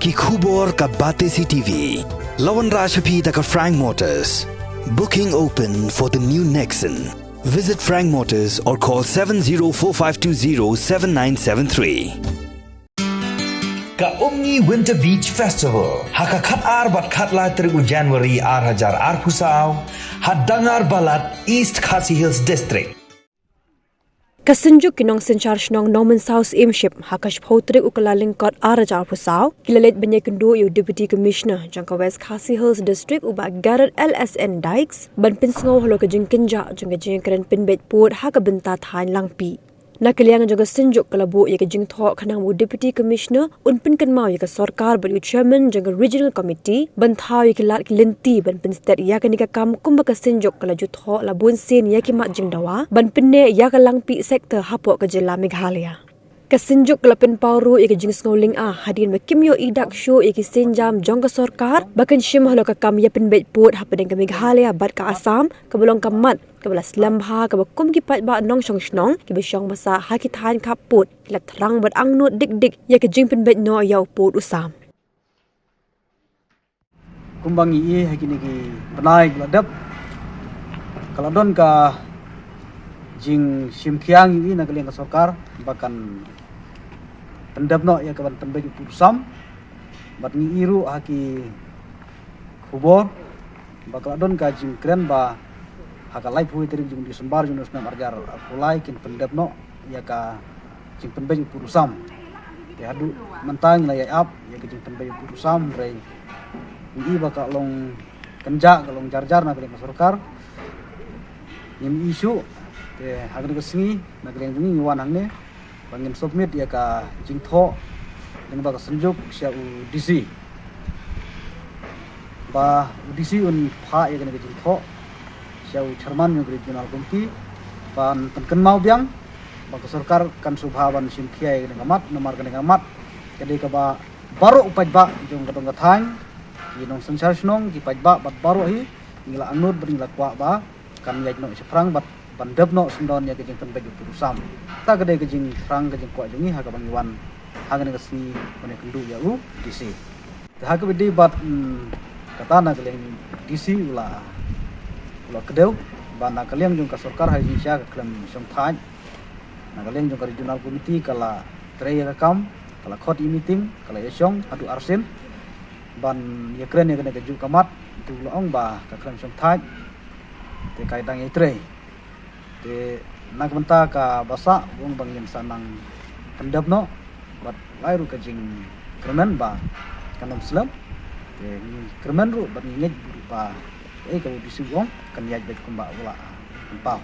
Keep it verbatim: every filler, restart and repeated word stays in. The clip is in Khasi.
Ki khubor ka Batesi T V. La wanrah sha phi da ka Frank Motors. Booking open for the new Nexon. Visit Frank Motors or call seven zero four five two zero seven nine seven three. Ka Umngi Winter Beach Festival ha ka khat ar bad khat lai tarik u January ar hajar arphew saw ha Dangar Balat, East Khasi Hills District. Ka Synjuk ki Nongsynshar Shnong Nongmynsaw Syiemship ha ka shiphew tarik u Kyllalyngkot ar hajar arphew saw ki la leit ban ïakynduh ïa u Deputy Commissioner jong ka West Khasi Hills District u Bah Garod L S N Dykes ban pynsngew halor ka jingkynjah jong ka jingkren pynbeit pud ha ka bynta thaiñ Langpih. Na ka liang jong ka Synjuk ka la buh ïa ka jingthoh khnang ba u Deputy Commissioner un pynkynmaw ïa ka sorkar bad u Chairman jong ka Regional Committee ban thaw ïa ki lad ki lynti ban pynstet ïa kane ka kam kumba ka Synjuk ka la ju thoh la bun sien ïa ki mat jingdawa ban pynneh ïa ka Langpih sector hapoh ka jylla Meghalaya. Ka Synjuk ka la pynpaw ruh ïa ka jingsngewlyngngoh hadien ba kim ïohi dak shuh ïa ki sienjam jong ka sorkar ba kan shim halor ka kam ïa pynbeit pud hapdeng ka Meghalaya bad ka Assam kaba long ka mat kaba la slem bha kaba kum ki paidbah nongshong shnong kiba shong basa ha ki thaiñ khappud ki la thrang bad angnud dik dik ïa ka jingpynbeit noh ïa u pud u sam. Kumba ngi ïohi ha kine ki bnai ki la dep ka la don ka jingshim khia ngi ïohi na ka liang ka sorkar ba kan pyndep noh ïa ka ban pynbeit u pud u sam. Bad ngi ïohi ruh ha ki khubor ba ka la don ka jingkren ba ha ka laiphew tarik jong December jong u snem ar hajar arphew lai kin pyndep noh ïa ka jingpynbeit u pud u sam. Te haduh mynta ngi la ïai ap ïa ka jingpynbeit u pud u sam hynrei ngi ïohi ba ka long kynjah ka long jar jar na ka liang ka sorkar. Ngim ïohi shuh te ha kane ka sngi na ka liang jong ngi ngi wan hangne ba ngin submit ïa ka jingthoh lyngba ka Synjuk sha u D C. Ba u D C un phah ïa kane ka jingthoh sha u Chairman jong ka Regional Committee ban pynkynmaw biang ba ka sorkar kan sngewbha ban shim khia ïa kane ka mat namar kane ka mat ka dei kaba baroh u paidbah jong ka dong ka thaiñ ki nongsynshar shnong ki paidbah bad baroh hi ngi la angnud bad ngi la kwah ba kan ïaid noh shaphrang bad ban dep noh syndon ïa ka jingpynbeit u pud u sam. Ta ka dei ka jingthrang ka jingkwah jong ngi ha kaba ngi wan ha kane ka sngi ban ïakynduh ïa u D C. Te ha kaba ïadei bad mm, kata na ka liang D C u la u la kdew ba na ka liang jong ka sorkar ha jingshisha ka khlem shongthait. Na ka liang jong ka Regional Committee ka la trei ïa ka kam ka la khot ïa meeting ka la ïashong haduh arsien ban ïakren ïa kane kajuh ka mat. Tu la ong ba ka khlem shongthait te ka dang ïatrei. Te na ka bynta kaba sah u ong ba ngin sa nang pyndep noh bad lai ruh ka jingkyrmen ba kan ym slem. Te ngi kyrmen ruh bad ngi ngeit ruh ba ei ka u D C u ong kan ïaid beit kumba u la pynpaw.